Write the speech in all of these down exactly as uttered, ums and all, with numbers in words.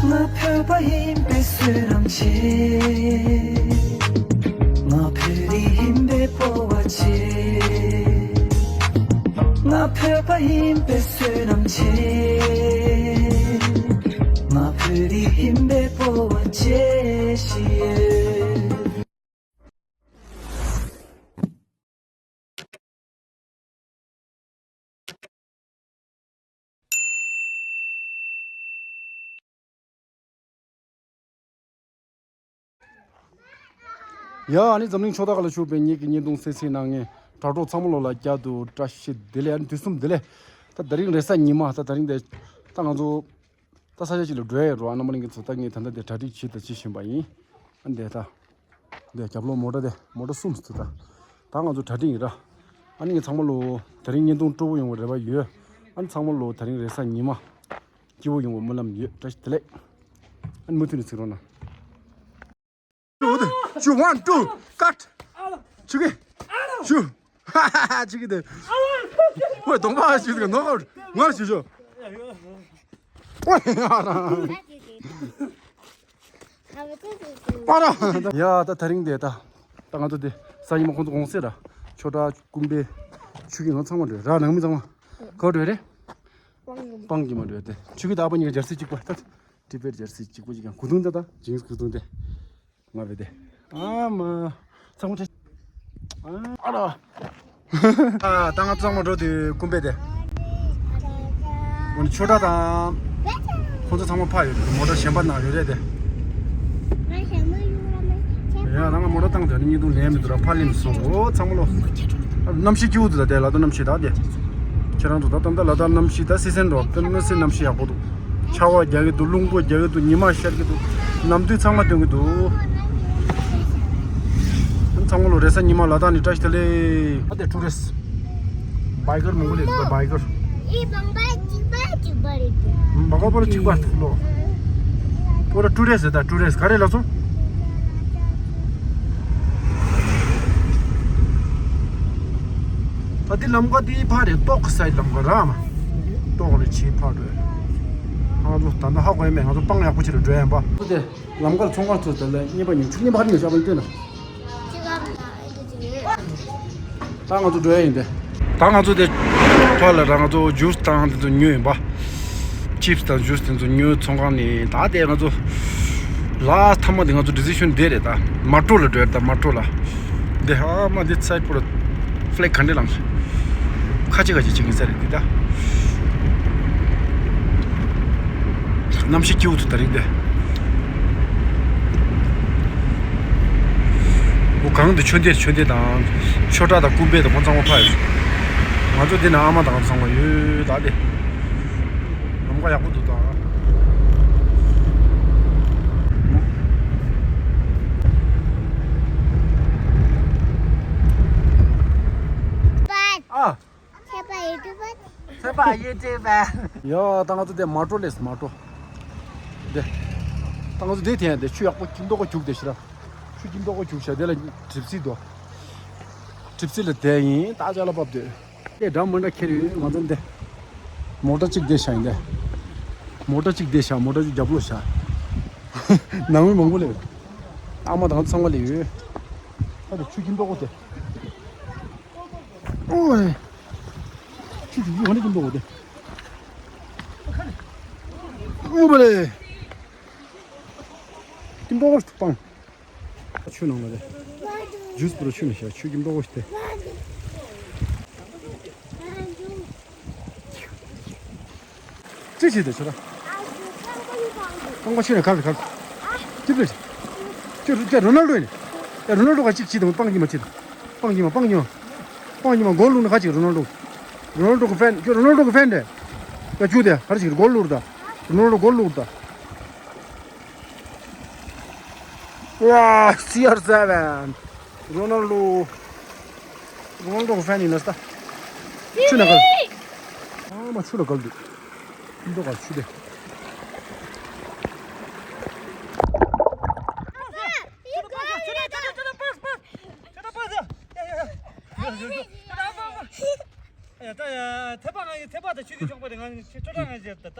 ང་བོད་པ་ཡིན་པའི་བསོད་ནམས་ཆེ། ང་བོད་རིགས་ཡིན་པའི་སྤོབས་པ་ཆེ། ང་བོད་པ་ཡིན་པའི་བསོད་ནམས་ཆེ། ང་བོད་རིགས་ཡིན་པའི་སྤོབས་པ་ཆེ་ཞེས། ཡ། ཨ་ནི་འཛམ་གླིང་ཕྱོགས་མཐའ་ཁག་ལ་བཞུགས་པའི་ངེད་ཀྱི་བརྙན་ཐུང་གསན་གཟིགས་གནང་མཁན་དྲ་གྲོགས་ཚང་མ་ལོ་ལ་བསྐྱར་དུ་བཀྲ་ཤིས་བདེ་ལེགས། ཨ་ནི་དུས་གསུམ་བདེ་ལེགས། ད་དེ་རིང་རེས་གཟའ་ཉི་མ། ད་དེ་རིང་དེ་ད་ང་ཚོ་ད་ས་ཆ་གཅིག་ལ་འགྲོ་ཡ་ཡོད་རེད། རྣམ་པ་ལྷན་རྒྱས་ཚོ། ད་ངས་ད་ལྟ་དེ་གྲ་སྒྲིག་བྱེད་དང་བྱེད་བཞིན་པ་ཡིན། ཨ་འདས་ད། འདས་རྒྱབ་ལོགས་མོ་ཊ་དེ་མོ་ཊ་གསུམ་ཚུད་ད། ད་ང་ཚོ་གྲ་སྒྲིག་ཡིན་ར། ཨ་ནི་ངས་ཚང་མ་ལོ་དེ་རིང་བརྙན་ཐུང་སྤྲོ་པོ་ཡོང་བའི་རེ་བ་ཡོད། ཨ་ནི་ཚང་མ་ལོ་དེ་རིང་རེས་གཟའ་ཉི་མ། སྐྱིད་པོ་ཡོང་བའི་སྨོན་ལམ་ཡོད། བཀྲ་ཤིས་བདེ་ལེགས། ཨ་ནི་མུ་མཐུད་ནས་གཟིགས་རོགས་གནང་། Two, one, two, cut. ཆུ་གི་ཆུ། ཧ་ཧ་ཧ། ཆུ་གི་དེ། ཝེ། གདོང་པ་ཞིག་གི་ནོ་ཨའུཊ། ང་ཞིག་ཞོ། ཝེ། ཨ་ར། པ་ར། ཡ། ད་དེ་རིང་དེ་ད་ད་ང་ཚོ་དེ་གཟའ་ཉི་མ་ཁོང་ཚོ་གུང་སེང་ར། ཆོས་གྲྭ་ཀུན་དཔོན་ཆུ་གི་ང་ཚང་མ་འགྲོ་ར། ནང་མི་ཚང་མ་ག་འགྲོ་རེད། སྤང་གི་མ་འགྲོ་དེ། ཆུ་གི་ད་པ་གཉིས་ཀ་ཇར་སི་གཅིག་པ། ད་ཏི་བེད་ཇར་སི་གཅིག་པ་གཅིག་ཀྱང་གུ་དུང་ད། ད་ཇིན་སི་གུ་དུང་དེ། ང་བེ་དེ། ཨ་མ། ཚང་མ་ཁྲེ། ཨ་ར། ཨ། ད་ང་ཚང་མ་འགྲོ་དུས་ཀུན་དཔོན་དེ། འོ་ན་ཆོས་གྲྭ་དང་། ཁོང་ཚོ་ཚང་མ་ཕར་ཡོད་རེད། མོ་ཊ་གཞན་པ་ནང་ཡོད་རེད་དེ། ཡ། རང་ང་མོ་ཊ་བཏང་དུས་ནི་གཉིས་དུང་ལེན་མི་འདུག་ར། ཕར་ལེན་སོང་། འོ་ཚང་མ་ལོ། གནམ་གཤིས་སྐྱིད་པོ་འདུག་ད་དེ་ལ་ད་གནམ་གཤིས་ད་དེ། ཁྱེད་རང་ཚོ་ད་ད་ལྟ་ལ་ད་གནམ་གཤིས་ད་སི་སན་འགྲོ། ད་གནམ་གཤིས་གནམ་གཤིས་ཡག་པོ་འདུག་ཆར་པ་རྒྱག་གི་འདུག་རླུང་བུ་རྒྱག་གི་འདུག་ཉི་མ་ཤར་གི་འདུག་ནམ་དུས་ཚང་མ་སྟོན་གི་འདུག་ཚང་མ་ལོ་རེས་གཟའ་ཉི་མ་ལ་དྭགས་ནས་བཀྲ་ཤིས་བདེ་ལེགས། ཨ་དེ་ཊུ་རི་སི་ཊི་བྷའི་ཀར་མང་པོ་སླེབས་འདུག་བྷའི་ཀར། ཨི་བང་བ་གཅིག་པ་གཅིག་པ་རེད། བང་བ་པོ་ར་གཅིག་པ་འདུག་ལོ། པོ་ར་ཊུ་རི་སི་ཊི་ད་ཊུ་རི་སི་ཊི་ག་རེ་ལ་སོང་། ད་འདི་ལམ་ཁ་འདི་ཕར་རེད། ཏོག་གི་སའི་ལམ་ཁ་ར་མ། ཏོག་ནས་ཕྱིན་ཕར་འགྲོ། ང་ཚོ་ད་ལྟ་ཧ་གོ་ཡ་མེད། ང་ཚོ་སྤང་ཡག་པོ་ཅིག་ལ་འགྲོ་ཡ་ཡིན་པ། ལམ་ཁར་ཚོང་ཁང་ཚོ་དེ་ལ་རྔན་པ་ཉོ། ཆུ་རྔན་པ་ག་རེ་ཉོ་ཤག་པ་ཡིན་ལྟོས་ན། ད་ང་ཚོ་འགྲོ་ཡ་ཡིན་ཏེ། ད་ང་ཚོ་དེ་ཕར་ལ་ར་ང་ཚོ་ཇུས་དང་དེ་ཚོ་ཉོས་ཡིན་པ། ཅིབ་སི་དང་ཇུས་དེ་ཚོ་ཉོས། ཚོང་ཁང་ནས། ད་དེ་ང་ཚོ་ལ་མཐའ་མ་དེ་ང་ཚོ་ཌི་སི་ཤན་དེ་རེད། ད་མ་ཊོ་ལ་འགྲོ་ཡ། ད་མ་ཊོ་ལ། འདི་ཧ་མ་འདི་སའི་པོ་ར་ཕི་ལེག་ག་འདྲ་ལངས། ཁ་ཆེ་ཁ་ཆེ་བྱེད་ཀྱིན་ས་རེད་འདི་ད། གནམ་གཤིས་སྐྱིད་པོ་འདུག་ད་རིང་འདི། འོ་གང་འདི་ཆོས་སྡེ། ཆོས་སྡེ་དང་ཆོས་གྲྭ་དང་ཀུན་དཔོན་དང་ཁོང་ཚང་མ་ཕར་ཡོད། ང་ཚོ་འདི་ན་ཨ་མ་དང་ཚང་མ་ཡོད་ད་འདི། ལམ་ཁ་ཡག་པོ་འདུག་ད། ཨ། ཚེ་པ་ཡི་ཏི་བ། ཚེ་པ་ཡི་ཏི་བ། ཡ། ད་ང་ཚོ་དེ་མ་ཊོ་སླེབས། མ་ཊོ། དེ། ད་ང་ཚོ་དེ་ཐེན་དེ་ཆུ་ཡག་པོ་སྐྱིད་མདོག་ག་རྒྱུག་དེ་ཤི་ར། ཆུ་སྐྱིད་མདོག་ག་རྒྱུག་ཤག་དེ་ལ་གྲིབ་བསིལ་འདུག་གྲིབ་བསིལ་ལ་དེ་ཡིན། ད་ཅ་ལག་ཕབ་དེ། དེ་འདྲ་མི་འདྲ་ཁྱེར་ཡོད། ང་ཚོ་འདི་མོ་ཊ་གཅིག་བསྡད་ཤག་ཡིན་དེ། མོ་ཊ་གཅིག་བསྡད་ཤག་མོ་ཊ་གཅིག་རྒྱབ་ལོགས་ཤག་ནང་མི་མང་པོ་སླེབས། ཨ་མ་དང་ཚང་མ་སླེབས་ཡོད། ད་དེ་ཆུ་སྐྱིད་མདོག་ག་དེ། ཨོའེ། ཁྱི་དེ་ཡོད་ནི་ཀིམ་པོ་དེ། ཨུ་བ་ལེ། ཀིམ་པོ་སྤང་། ཆུ་ནང་ལ་རེད། ཇུས་པོ་ར་ཆུ་ནང་ཤ། ཆུ་ཀིམ་པོ་སྟེ། ཅི་བྱེད་དེ་ཆུ་ར། རྐང་པ་ཆུ་ནང་གར་གར། ཅི་བྱེད། ཅི་རུ་ཅི་རོ་ནལ་ཌོ་ཡིན། ཡ་རོ་ནལ་ཌོ་ག་ཅིག་བྱེད་དང་སྤང་གི་མ་བྱེད། སྤང་གི་མ་སྤང་གི་མ། སྤང་གི་མ་གོལ་ལུག་ན་ག་ཅིག་རོ་ནལ་ཌོ། རོ་ནལ་ཌོ་གི་ཕེན། ཁྱོད་རོ་ནལ་ཌོ་གི་ཕེན་རེད། ཡ་ཁྱོད་དེ་ག་རེ་ཞིག་གོལ་ལུག་ད། རོ་ནལ་ཌོ་གོལ་ལུག་ད། ཝ། སི་ཨར་སེ་བེན། རོ་ནལ་ཌོ། རོ་ནལ་ཌོ་གི་ཕེན་ཡིན་ན་ས། ཆུ་ན་གལ། ཨ་མ་ཆུ་ལ་གལ་འདུག་ཀིམ་པོ་ག་ཆུ་དེ། ཡ་ད་ཡ་ཐེ་པ་ང་ཡི་ཐེ་པ་ད་ཆུ་དེ་ཆོག་པ་དེ་ང་ཆོ་ད་ང་ཞེ་ད་ད།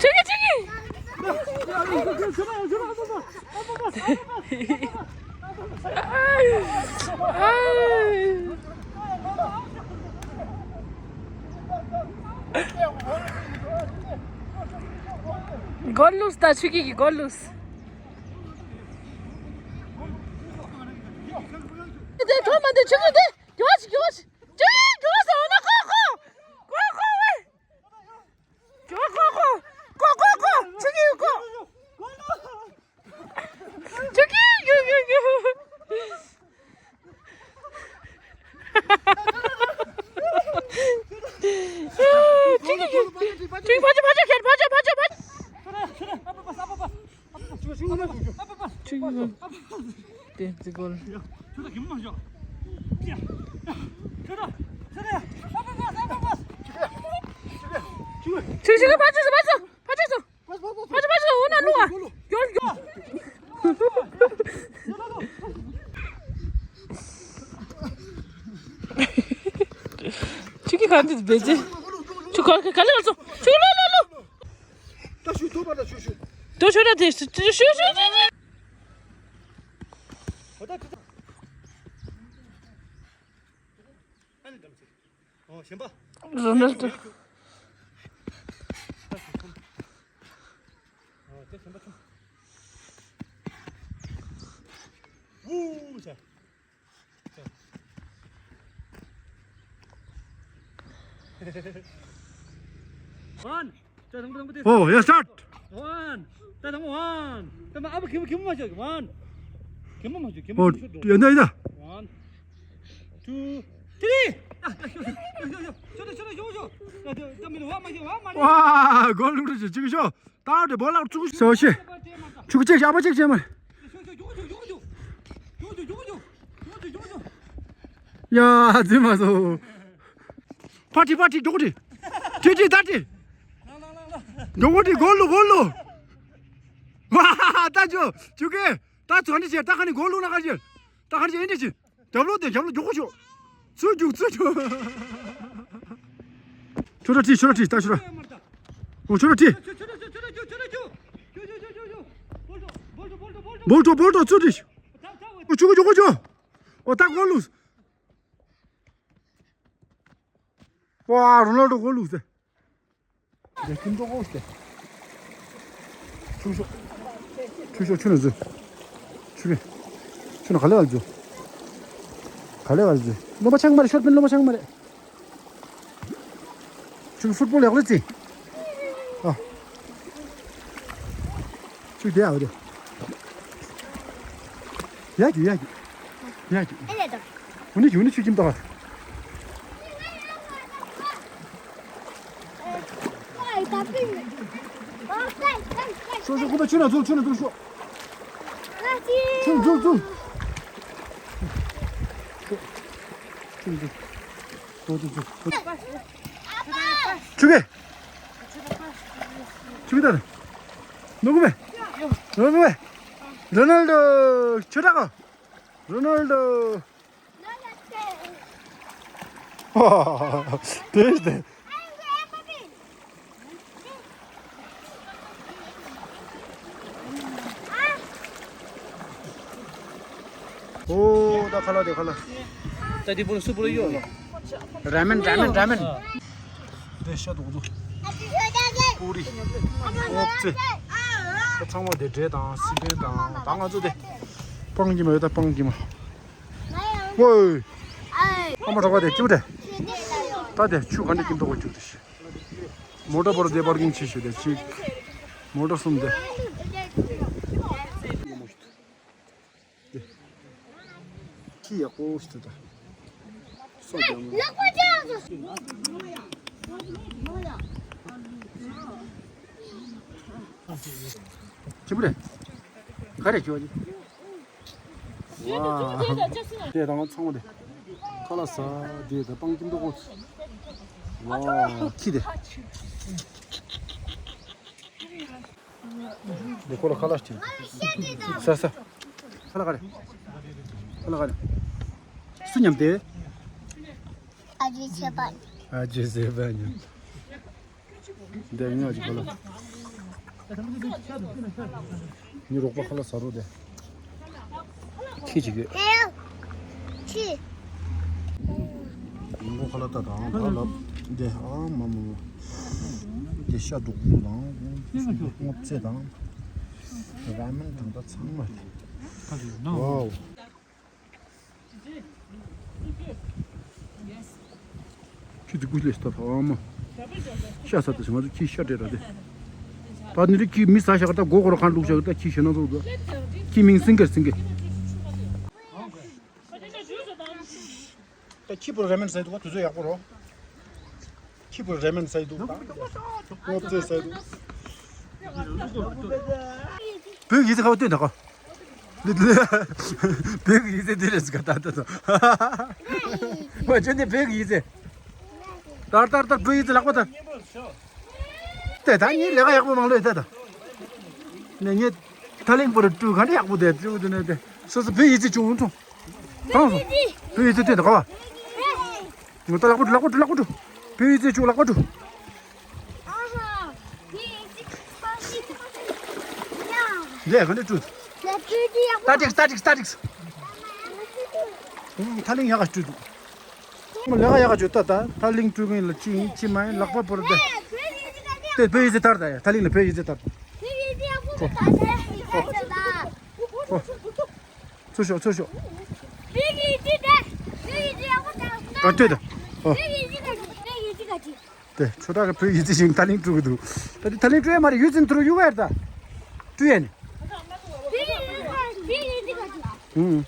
ཁྱེད་ཀྱིས་ཁྱེད་ཀྱིས། གོལ་ལུས་ད་ཆུ་སྐྱིད་ཀྱི་གོལ་ལུས། དེ་ཐོག་མ་དེ་ཆུ་སྐྱིད་དེ་རྒྱོ་ཞིག་རྒྱོ་ཞིག་ཆུ་སྐྱིད་རྒྱོ་ཟེར་འོ་ན་ཁོ་ཁོ་ཁོ་ཁོ་ཝེ། ཁོ་ཁོ་ཁོ་ཁོ་ཁོ་ཁོ་ཆུ་སྐྱིད་ཁོ། ཆུ་སྐྱིད་ཁོ་ཁོ་ཁོ། ཁྱེད་ཀྱིས་ག་འདི་བེད་ཅེ། ཁྱེད་ག་ག་ལེ་ལ་སོང་། ཁྱེད་ལོ་ལོ་ལོ། ད་ཤུ་ཐོབ་པ་ད་ཤུ་ཤུ། དོ་ཤོད་ད་དེ་ཤུ་ཤུ་ཤུ་ཤུ། ཨོ་གཞན་པ། རོ་ནལ་ཏོ། ཨོ་དེ་གཞན་པ་ཆུང་། ཝུ་ཟེར། ཝན། ད་དང་པོ་དང་པོ་དེ། ཨོ་ཡ་སི་ཊར་ཊི། ཝན། ད་དང་པོ་ཝན། ད་མ་ཨ་བ་ཁེ་མོ་ཁེ་མོ་མ་ཤོག་ཝན། ཁེ་མོ་མ་ཤོག་ཁེ་མོ་ཨོ་མ་ཤོག་ཡ་ད་ཡ་ད། ཝན། ཊུ། ཐི་རི། ཨ་ད་ཤོག་ཤོག་ཤོག་ཤོག་ཤོག་ཤོག་ཤོག་ཤོག་ཤོག་ཤོག་ད་ད་མི་ལ་ཝ་མ་ཤོག་ཝ་མ་ལ། ཝ་གོལ་ལུག་རེ་ཅིག་ཤོག་ད་འདྲེ་བོ་ལག་བཙུགས་སོ་ཤེ། ཆུ་གཅིག་ཞག་པ་གཅིག་བྱས་མ། ཡ་རྫི་མ་སོ། ཕ་ཁྲི་ཕ་ཁྲི་མགྱོགས་ཁྲི། ཁྲི་ཁྲི་ད་ཁྲི། མགྱོགས་ཁྲི་གོ་ལུ་གོ་ལུ། ཝ་ད་ཇོ་ཇུ་ཀེ། ད་ཚོ་ནི་ཆེ་ད་ཁ་ནི་གོ་ལུ་ན་ཁ་ཆེ། ད་ཁ་ནི་ཆེ་ཨིན་ཏེ་ཆེ། རྒྱབ་ལོག་དེ་རྒྱབ་ལོག་མགྱོགས་པོ་ཤོག་ཚུར་རྒྱུག་ཚུར་རྒྱུག་ཆོ་ར་ཁྲི་ཆོ་ར་ཁྲི་ད་ཆོ་ར། ཨོ་ཆོ་ར་ཁྲི། བོལ་ཏོ་བོལ་ཏོ་བོལ་ཏོ། ཨོ་ཆུ་གུ་ཆུ་གུ་ཆུ། ཨོ་ད་གོ་ལུགས། ཝ་རོ་ནལ་ཏོ་གོ་ལུགས་ཟེ། ཡ་ཁྱིམ་ཏོག་ཨོ་སྟེ། ཆུ་ཤོག་ཆུ་ཤོག་ཆུ་ནང་འཛུལ། ཆུ་གི་ཆུ་ནང་ག་ལེ་བ་འཛུལ། ག་ལེ་བ་འཛུལ། རློན་པ་ཆང་མ་རེད། ཤོར་པིན་རློན་པ་ཆང་མ་རེད། ཆུ་གི་ཕུཊ་བོལ་ཡག་ལེ་རྩི། ཨ། ཆུ་དེ་ཡག་རེད། ཡ་རྒྱུ་ཡ་རྒྱུ། ཡ་རྒྱུ། ཨེ་ལེ་དང་། འུ་ནི་ཡུ་ནི་ཆུ་ཁྱིམ་ཏོག་ཤོག་ཤོག་ཁོ་པ་ཆུ་ན་འཛུལ་ཆུ་ན་འཛུལ་ཤོག་ཆུ་ན་འཛུལ་འཛུལ། ཆུ་ཆུ་ཆུ་ཆུ་འཛུལ། འཛུལ་འཛུལ་འཛུལ། ཆུ་གེ་ཆུ་གེ་ད། ནུ་གུ་མེ། ནུ་གུ་མེ། རོ་ནལ་ཏོ་ཆུ་དྲག་གོ། རོ་ནལ་ཏོ། དེ་དེ། ཨོ་ད་ཁ་ལ་དེ་ཁ་ལ། ད་དེ་བུ་ལ་སུ་བུ་ལ་ཡོད་ལ། ར་མེན་ར་མེན་ར་མེན། དེ་ཤ་དུག་དུག་པུ་རི། ཨོ་ཙི། ད་ཚང་མ་དེ་འབྲས་དང་སི་པན་དང་ད་ང་ཚོ་དེ། སྤང་གི་མ་ཡོད་ད་སྤང་གི་མ། ཝོའི། ཨ་མ་གྲོགས་པ་དེ་ཅིག་དེ། ད་དེ་ཆུ་ག་འདྲ་ཀིན་ཏོག་གོ་ཅིག་དེ་ཤི། མོ་ཊ་བོར་དེ་པར་ཀིང་ཆེ་ཤོས་དེ་ཅིག་མོ་ཊ་གསུམ་དེ། ཁྱི་ཡག་པོ་ཞིག་ད། ལག་པ་བརྐྱངས་སོང་། ཅི་པུ་རེད། ག་རེ་ཁྱོད་ཀྱི། ཝ། དེ་དང་ཚང་མ་དེ། ཁ་ལག་ཟ་དེ་དང་སྤང་ཁྱིམ་དུ་ཁོ། ཝ། ཁྱི་དེ། འདི་ཁོ་ལ་ཁ་ལག་སྟེར། ཟ་ཟ། ཁ་ལག་ག་རེ། ཁ་ལག་ག་རེ། སུ་མཉམ་དེ། ཨ་ཅེ་ཚེ་དཔག་ཨ་ཅེ་ཚེ་དཔག་མཉམ། འདི་ཉོ་ཅིག་ཁ་ལག་ཉི་རོགས་པ་ཁ་ལག་ཟ་རོགས་དེ། ཁྱི་ཅིག་ཡོད། ཁྱི། མགོ་ཁ་ལག་ལྟ་དང་ད་ལབ། འདི་ཨ་མ་མ་མ། འདི་ཤ་རྡོག་རྡོག་དང་། སྔོ་ཚལ་དང་། ར་མེན་དང་ད་ཚང་མ་རེད། ཝའོ། ཁྱི་དེ་ཀུ་ལེ་ཤ་ད་ཨ་མ། ཤ་ཟ་དེ་ང་ཚོ་ཁྱི་ཤ་སྤྲད་ར་དེ། ད་ནི་རི་ཁྱི་མི་ཟ་ཤ་ག་ད་མགོ་སྐོར་གང་བླུགས་ཤ་ག་ད་ཁྱི་ཤ་ན་ཚོ་ད། ཁྱི་མིང་སིང་གེ་སིང་གེ། ད་ཁྱི་པོ་ར་མེན་ཟ་ཡི་འདུག་ག་དུས་ཚོད་ཡག་པོ་རོ། ཁྱི་པོ་ར་མེན་ཟ་ཡི་འདུག་ད། སྔོ་ཚལ་ཟ་ཡི་འདུག་བོད་ཡིག་ཚད་ཁ་བ་སྟོན་དང་གོ། བོད་ཡིག་ཚད་འདི་རེད་ཟེར་ག་ད་ད་ད། བ་ཅོ་ནི་བོད་ཡིག་ཚད། ད་ད་ད་བོད་ཡིག་ཚད་ལག་པ་ད། དེ་ད་ངའི་ལས་ཀ་ཡག་པོ་མང་ལོས་ད་ད། ནས་ངས་ཐ་ལིང་པོ་རུ་བཀྲུ་ག་འདྲ་ཡག་པོ་དེ་བཀྲུ་དེ་ནས་དེ་སོ་སོ་བོད་ཡིག་ཚད་བྱུང་འཐུང་། གང་སོང་། བོད་ཡིག་ཚད་སྟོན་དང་ག་བ། ངོ་ད་ལག་པ་འགྲོ་ལག་པ་འགྲོ་ལག་པ་འགྲོ། བོད་ཡིག་ཚད་བཅུག་ལག་པ་འགྲོ། ལས་ག་འདྲ་བཀྲུས། སྟ་ཏིག་སྟ་ཏིག་སྟ་ཏིག་ཐ་ལིང་ཡག་ག་བཀྲུས་འདུག་ལས་ཀ་ཡག་ག་བཅུ་ད་ད་ཐ་ལིང་བཀྲུ་མཁན་ལ་ཅི་ཡིན་ཅི་མ་ཡིན་ལག་པ་བོར་ཏེ། དེ་བོད་ཡིག་ཚད་དར་ད་ཡ་ཐ་ལིང་ལ་བོད་ཡིག་ཚད་དར། ཚུར་ཤོག་ཚུར་ཤོག་བོད་ཡིག་ཅི་ད། བོད་ཡིག་ཅི་ཡག་པོ་དང་། ག་ལྟོས་ད། ཨོ། བོད་ཡིག་ཅི་ག་ཅི། བོད་ཡིག་ཅི་ག་ཅི། དེ་ཁྱོད་དག་གི་བོད་ཡིག་ཅི་ཞིག་ད་ལིང་བཀྲུ་གི་འདུག་ད་དེ་ད་ལིང་བཀྲུ་ཡ་མ་རེད་ཡུལ་ཙམ་དུ་རུ་གཡུག་ཡ་རེད་ད། བཀྲུ་ཡ་ནི། བོད་ཡིག་ཅི་ག་ཅི། ཨུང་།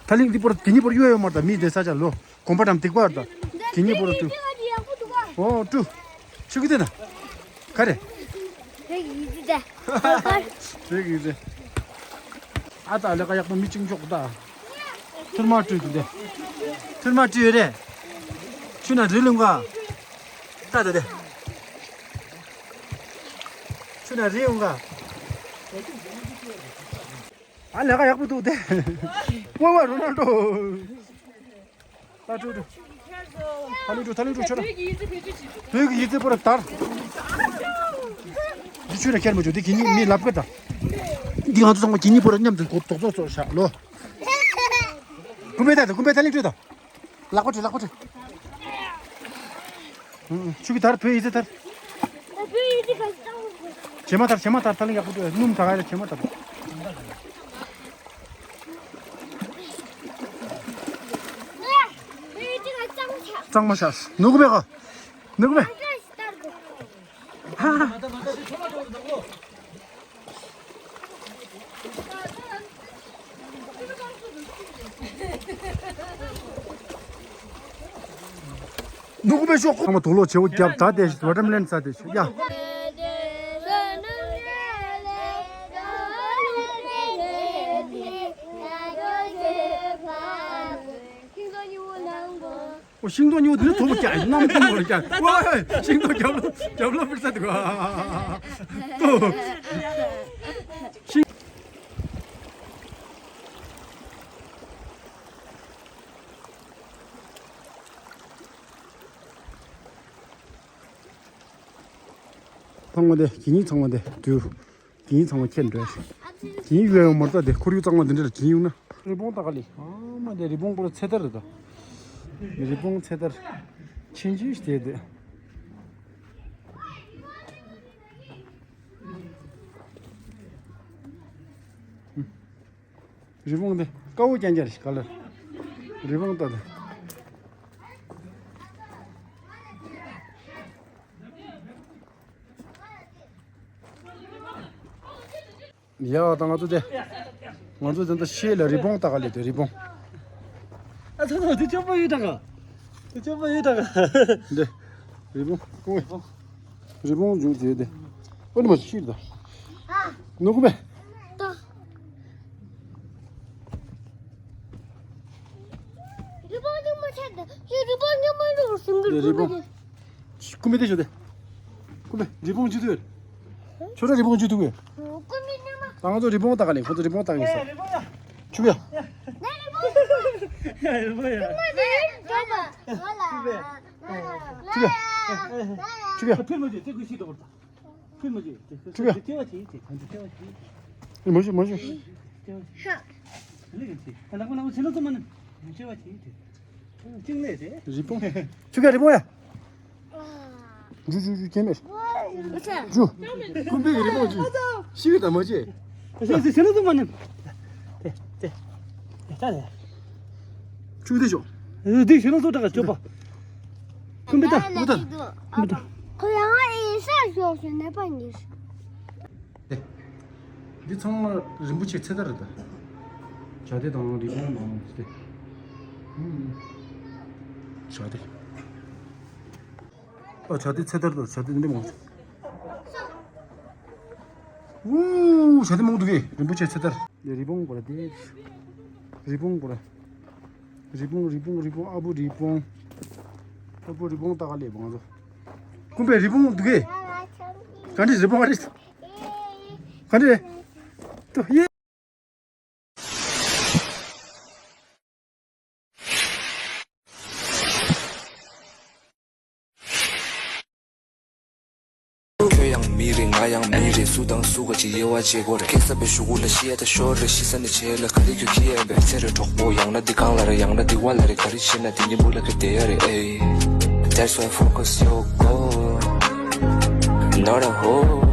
ད་ལིང་འདི་པོར་དེ་གཉིས་པོར་གཡུག་ཡ་ཡོད་མ་རེད་ད་མི་དེ་ས་ཆ་ལོ། གོམ་པ་དང་སྡིག་པ་རེད་ད། དེ་གཉིས་པོར་བཀྲུ། ཨོ་བཀྲུ། ཆུ་གི་དེ་ན། ག་རེ། བོད་ཡིག་ཅི་ད། བོད་ཡིག་ཅི། ཨ་ད་ལས་ཀ་ཡག་པོ་མི་གཅིག་འཇོག་ད། ཐུར་མ་བཀྲུས་འདུག་དེ། ཐུར་མ་བཀྲུས་ཡོད་རེད། ཆུ་ན་རི་ལུང་ག་ད་ད་དེ། ཆུ་ན་རི་ཡོང་ག་ཨ་ལས་ཀ་ཡག་པོ་འདུག་དེ། ཝ་ཝ་རོ་ནལ་ཌོ། ད་ཀྲུ་ཀྲུ། ཐ་ལིང་ཀྲུ་ཐ་ལིང་ཀྲུ་ཆོ་ར། བོད་ཀྱི་ཡིག་ཚད་པོ་ར་དར། འདི་ཆུ་ར་ཁྱེར་མ་བྱུང་འདི་གི་ཉིན་མི་ལབ་གི་ད། འདི་ང་ཚོ་ཚང་མ་གི་ཉིན་པོ་ར་མཉམ་དུ་གོ་ཐོག་ཚོགས་ཚོགས་ཤག་ལོ། ཀུམ་པའི་ད་ད་ཀུམ་པའི་ཐ་ལིང་ཀྲུ་ད། ལག་པ་བྲི་ལག་པ་བྲི། ཆུ་གི་དར་བོད་ཡིག་ཚད་དར། བྱེ་མ་དར་བྱེ་མ་དར་ཐ་ལིང་ཡག་པོ་བྲི་སྣུམ་ད་ག་ཡ་བྱེ་མ་དར། གཙང་མ་ཤ་ནུ་གུ་མེ་ག་ནུ་གུ་མེ། ཧ་ཧ། ནུ་གུ་པའི་ཤོག་ཁོང་མ་དུག་ལོག་བྱེད་པོ་རྒྱབ་ད་དེ་ཝ་ཊར་མེ་ལན་ཟ་དེ་ཤོག་ཡ། ཨོ་ཤིང་ཏོག་ཉོ་དེ་ནི་ཐོབ་ཀྱང་གནམ་ཐོབ་མོ་ཀྱང་ཨོ་ཤིང་ཏོག་རྒྱབ་ལོ་རྒྱབ་ལོ་པར་ས་དུ་ག་ཏོ་ཤིང་། ཚང་མ་དེ་གི་ཉིན་ཚང་མ་དེ་དུ། གིན་ཚང་མ་ཁྱེར་འགྲོ་ཡ་རེད། གིན་ཡོད་ཡོད་མ་རེད་ད་དེ་ཁོར་ཡུག་གཙང་མ་འདི་འདྲ་ལ་གིན་ཡོང་ན། རི་བོང་ད་ག་ལི་ཨ་མ་དེ་རི་བོང་པོ་ལ་ཚེ་ཐར་རེད་ད། རི་བོང་ཚེ་ཐར། ཆེན་ཆུང་ཞིག་དེ་དེ། རི་བོང་དེ་དཀར་བོ་རྐྱང་རྐྱང་རེད་ག་ལེར། རི་བོང་ད་དེ། ཡ་ད་ང་ཚོ་དེ། ང་ཚོ་དེ་འདྲ་ཤེས་ལ་རི་བོང་ལྟ་ག་ལེ་དེ་རི་བོང་། ཨ་ཚོ་ཚོ་དེ་ཅོག་པ་ཡོད་དྲ་ག་དེ་ཅོག་པ་ཡོད་དྲ་ག་འདི། རི་བོང་ཀུ་མེ། རི་བོང་འཇུག་དེ་དེ། ཨོ་ནི་མ་ཤིར་ད། ནོ་ཀུ་མེ། རི་བོང་ཉི་མ་ཆད་དེ། རི་བོང་ཉི་མ་འགྲོ་སུན་གི་རི་བོང་། ཀུ་མེ་དེ་ཤོད་དེ། ཀུ་མེ་རི་བོང་འཇུག་དུས། ཁྱོད་ར་རི་བོང་འཇུག་ཐུབ་གི་ཀུ་མེ་ཉི་མ། ད་ང་ཚོ་རི་བོང་ལྟ་ག་ནི་ཁོ་ཚོ་རི་བོང་ལྟ་གི་ས། ཆུ་ཡ། ང་རི་བོང་ཡ་རི་བོང་ཡ། ཀུ་མེ་ཉི་མ་འགྲོ་མ། ང་ལ། ཆུ་ཡ། ཆུ་ཡ། ཕིར་མ་བྱེད་དེ་ཀུ་ཤི་འགྲོ་བར་ད། ཕིར་མ་བྱེད་དེ་ཆུ་ཡ། ཁྱེད་ཅི་བྱེད་དེ་ཁྱེད་ཅི་བྱེད། མ་བྱེད་མ་བྱེད། ལེགས་ཀྱི་ཁྱེད་ལག་པ་ལག་པ་ཆེ་ལ་ཙམ་མ་ནི་ཆེ་བ་བྱེད་དེ། ཅིང་ལས་དེ། རི་བོང་། ཆུ་ཡ་རི་བོང་ཡ། ཇུ་ཇུ་ཇུ་ཁྱེད་མེད། ཇུ། ཀུན་པའི་རི་བོང་ཇུ། ཤི་བའི་དམ་མ་བྱེད། ཟེར་ཟེར་ཟེར་ལ་ཙམ་མ་ནི། དེ་དེ། དེ་ལྟ་རེད། ཆུ་དེ་ཤོག་འདི་ཤི་ལ་ཙོ་དྲག་ཅོ་པ། ཀུན་པའི་ད། ཀུན་པའི་ད། ཁོ་ཡང་ཨེ་ས་ཤོག་ཤོག་ནས་པ་ཉིས། འདི་ཚང་མ་རིན་པོ་ཆེ་ཚེ་ཐར་རེད་ད། བྱ་དེ་དང་རི་བོང་དང་དེ། བྱ་དེ། ཨ་བྱ་དེ་ཚེ་ཐར་དང་བྱ་དེ་འདི་མང་། ཝུའུ་བྱ་དེ་མང་འདུག་གས། རིན་པོ་ཆེ་ཚེ་ཐར། རི་བོང་གོ་ར་དེ། རི་བོང་གོ་ར། རི་བོང་རི་བོང་རི་བོང་ཨ་བུ་རི་བོང་། ཨ་བུ་རི་བོང་ལྟ་ག་ལས་བང་ཚོ། ཀུན་པའི་རི་བོང་འདུག་གས། ག་འདྲི་རི་བོང་ཨ་རི། ག་འདྲི་རེད། ཏུ་ཡེ། ཁྱོད་ཡང་མི་རེད། ང་ཡང་མི་རེད། སུ་དང་སུ་ག་ཅིག་དབྱེ་བ་འབྱེད་དགོས་རེད། སྐྱེ་ས་པའི་གཞུག་གུ་ལ་ཤི་ཡ་ད་ཤོར་རེད། ཤི་ས་ནས་བྱེད་ལ་ག་རེ་ཁྱོད་ཁྱི་ཡན་པའི་ཚེ་རེད་གྲོགས་པོ། ཡང་ན་འདི་གང་ལ་རེད། ཡང་ན་འདི་བ་ལ་རེད། ག་རེ་བྱེད་ན་འདི་ཉིན་བུ་ལ་ཁ་བསྡད་ཡ་རེད། ཨེ། That's why focus your goal, not a hole.